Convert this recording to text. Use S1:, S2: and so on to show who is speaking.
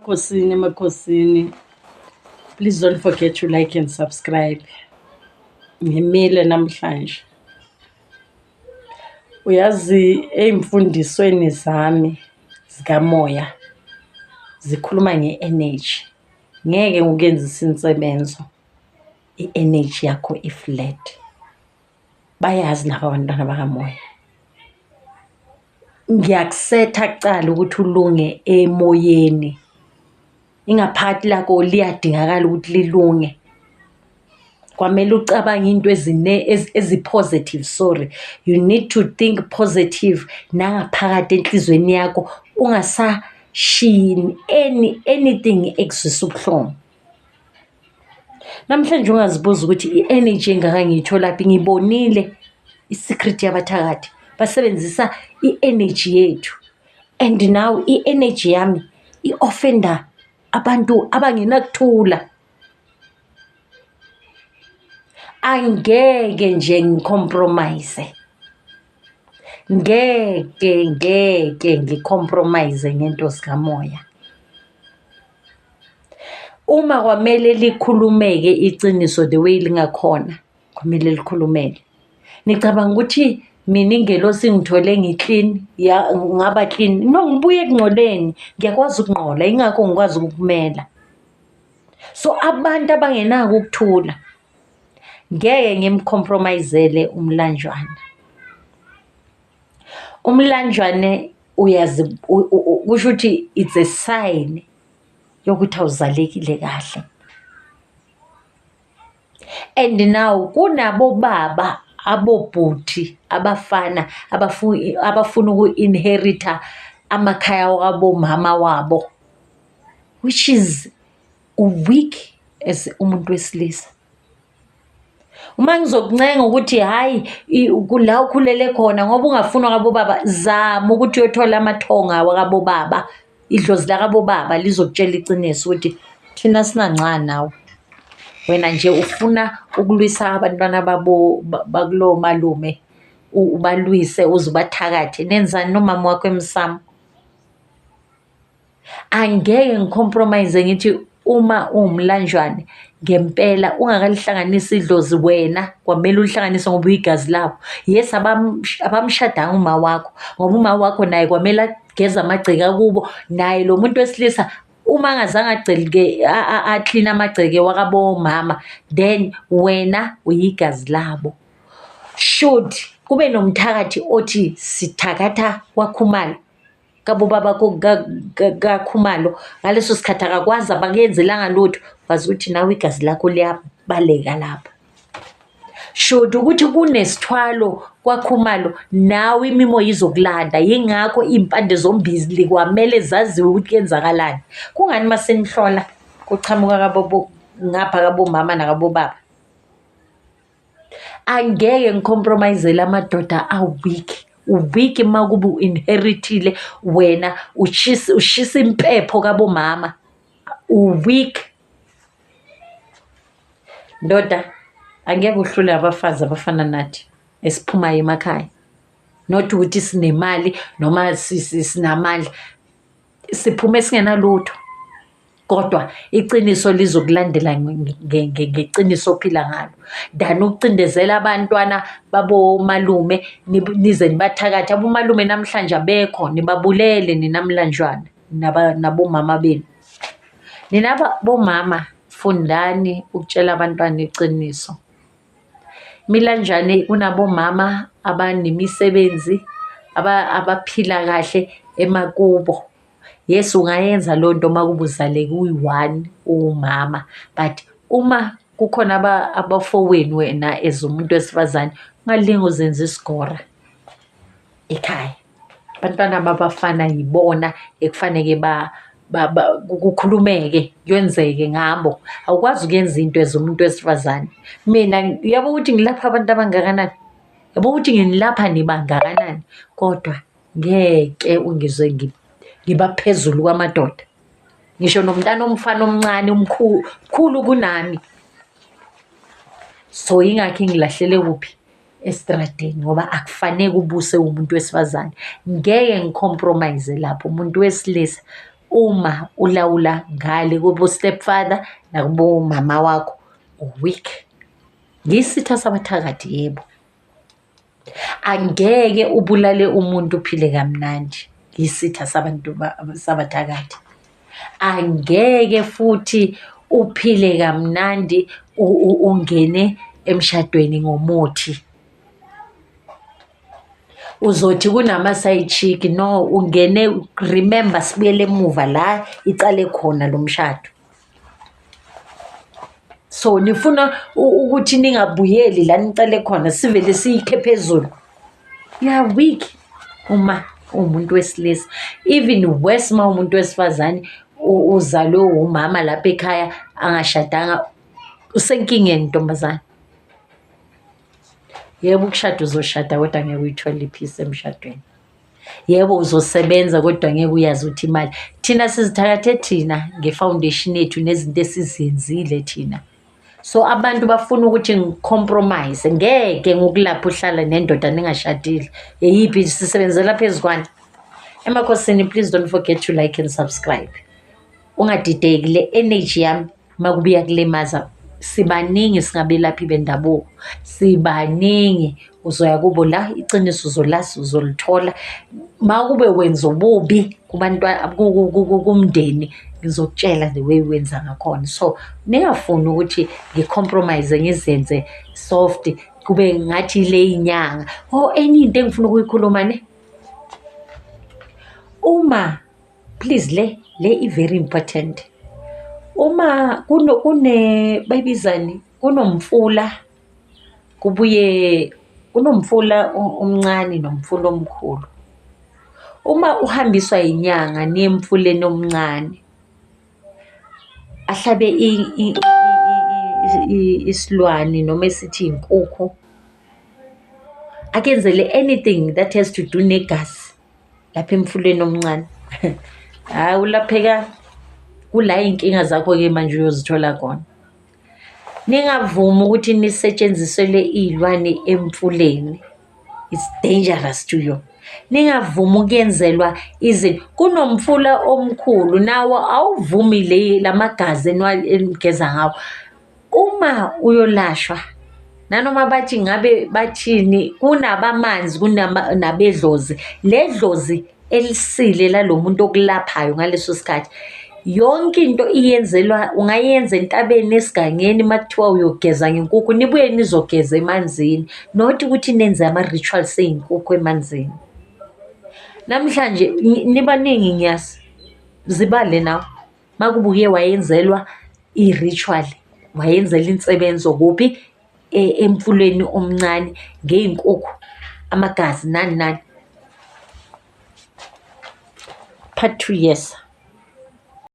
S1: Emakhosini, emakhosini. Please don't forget to like and subscribe. Ngimile namhlanje. Uyazi ey'mfundisweni zami zikamoya zikhuluma nge-energy. Ngeke ngikuyenzise insebenzo i-energy yakho i-flat. Bayazi laba abantwana bakamoya. Ngiyakusetha kucala ukuthi ulunge emoyeni. Ingaphakathi lakho liyadingakala ukuthi lilunge. Kwamele ucabange into ezi-positive, sorry. You need to think positive nangaphakathi enhliziyweni yakho ungasashiyi anything ekuzwisa ubuhlungu. Namhlanje ungazibuza ukuthi i-energy engaka ngiyitholaphi, ngibonile i-secret yabathakathi. Basebenzisa i-energy yethu and now i-energy yami i-offend-a abantu abangenakuthula. Angeke nje ngi-compromise-e, ngeke ngeke ngi-compromise-e ngento zikamoya. Uma kwamele likhulumeke iciniso the way lingakhona, kwamele likhulumeke. Nicabanga ukuthi mina ingelosi ingithole ngi-clean ngaba clean? No, ngibuye ekungcoleni, ngiyakwazi ukungcola yingakho ngikwazi ukukumela. So abantu abangenako ukuthula ngeke ngim-compromise-ele umlanjwana. Umlanjwane uyazi kusho ukuthi it's a sign yokuthi awuzalekile kahle. And now kunabobaba abobhuti abafana abafuna uku-inherit-a amakhaya wabomama wabo, which is weak as umuntu wesilisa. Uma ngizokuncenga ukuthi hhayi la ukhulele khona ngoba ungafuni wakabobaba, zama ukuthi uyothola amathonga wakabobaba, idlozi lakabobaba lizokutshela iciniso ukuthi thina asinancane nawe. Wena nje ufuna ukulwisa abantwana babo bakulo malume, ubalwise uze ubathakathe. Nenzani nomama wakho emsamo? Angeke ngi-compromise ngithi uma uwumlanjwane ngempela ungakalihlanganisi idlozi wena kwamele ulihlanganise ngoba uyigazi labo. Yes, abamshadanga uma wakho ngoba uma wakho naye kwamele ageze amagceke akubo, naye lo muntu wesilisa uma angazange agceke akline amagceke wakabomama then wena uyigazi labo. Should kube nomthakathi othi sithakatha kwaKhumalo, kabobaba kaKhumalo, ngaleso sikhathi akakwazi abakuyenzelanga lutho, wazi ukuthi nawe igazi lakho liyabaleka lapho. Should ukuthi kunesithwalo kwaKhumalo, nawe imimoya izokulanda, yingakho iy'mpande zombili kwamele zaziwe ukuthi kuyenzakalani. Kungani uma senihlola kuchamuka ngapha kabomama nakabobaba? Angeke ngi-compromise-ele amadoda a-weak. U-weak uma kube u-inherit-ile wena ushisa ushisa impepho kabomama, u-weak. Ndoda, angeke uhlule abafazi abafana nathi esiphumayo emakhaya. Not ukuthi sinemali noma sinamandla, siphume singenalutho kodwa iciniso lizokulandela ngeciniso ophila ngalo. Than ukucindezela abantwana babomalume nize nibathakathe. Abomalume namhlanje abekho, nibabulele nina mlanjwana nabomama benu. Nina bomama fundani ukutshela abantwana iciniso. Milanjane kunabomama abanemisebenzi abaphila kahle emakubo. Yes, ungayenza leyo nto uma kube uzaleke uyi-one uwumama, but uma kukhona abafowenu wena as umuntu wesifazane, ungalinge uzenze isigora ekhaya. Abantwana babafana yibona ekufaneke kukhulumeke, kuyenzeke ngabo. Awukwazi ukuyenza into as umuntu wesifazane. Mina uyabo ukuthi ngilapha abantu abangakanani? Yabo ukuthi nginilapha nibangakanani? Kodwa ngeke ungizwe ngiba phezulu kwamadoda. Ngisho nomntana omfana omncane omkhulu mkhulu kunami. So yingakho ingilahlele kuphi? Estradeni ngoba akufaneke ubuse umuntu wesifazane. Ngeke ngi-compromise lapho umuntu wesilisa. Uma ulawula ngale kubo-stepfather nakubomama wakho, u-weak. Ngiyisitha sabathakathi, yebo. Angeke ubulale umuntu uphile kamnandi, ngiyisitha sabantu sabathakathi. Angeke futhi uphile kamnandi ungene emshadweni ngomuthi. Uzothi kunama-side chick, no ungene, remember sibuyele emuva la icale khona lo mshado. So nifuna ukuthi ningabuyeli la nicale khona, sivele siyikhe phezulu. You are weak uma uwumuntu wesilisa. Even worse uma uwumuntu wesifazane uzalwe umama lapha ekhaya angashadanga, usenkingeni ntombazane. Yebo, ukushada uzoshada kodwa ngeke uyithole i-peace emshadweni. Yebo, uzosebenza kodwa ngeke uyazi ukuthi imali. Thina sizithakathe thina nge-foundation yethu nezinto esizenzile thina. So abantu bafuna ukuthi ngi-compromise, ngeke ngokulapha uhlala nendoda ningashadile. Eyiphi sisebenzela phezu kwani? Emakhosini, please don't forget to like and subscribe. Ungadideki, le energy yami makubuya kulimaza. Sibaningi singabelaphi bendabuko, sibaningi. Uzoya kubo la, iqiniso uzolazi, uzolithola. Makube wenza ububi kubantu, kumndeni, ngizokutshela the way wenza ngakhona. So ningafuni ukuthi ngi-compromise ngizenze soft kube ngathi le inyanga. Oh, enye into engifuna ukuyikhuluma ne, uma please le i-very important. Uma kune bayibizani, kunomfula, kubuye kunomfula omncane nomfula omkhulu. Uma uhambiswa inyanga niye emfuleni omncane, ahlabe isilwane noma esithi inkukhu, akenzele anything that has to do negazi lapha emfuleni omncane. Hhayi, ulapheka kula iy'nkinga zakho-ke manje uyozithola khona. Ningavumi ukuthi nisetshenziselwe iy'lwane emfuleni. It's dangerous to you. Ningavumi ukuyenzelwa izinto. Kunomfula omkhulu nawo awuvumi le lamagazi enigeza ngawo. Uma uyolashwa, nanoma bathi ngabe bathini, kunabamanzi nabedlozi. Le dlozi elisile lalo muntu okulaphayo ngaleso sikhathi, yonke into iyenzelwa, ungayenza entabeni, esigangeni, uma kuthiwa uyogeza ngenkukhu, nibuye nizogeza emanzini. Not ukuthi nenze ama-rituals ey'nkukhu emanzini. Namhlanje nibaningi ngiyazi, zibale nawe. Makuba uke wayenzelwa i-ritual, wayenzela insebenzo kuphi? Emfuleni omncane ngey'nkukhu, amagazi nani nani. Part two, yes.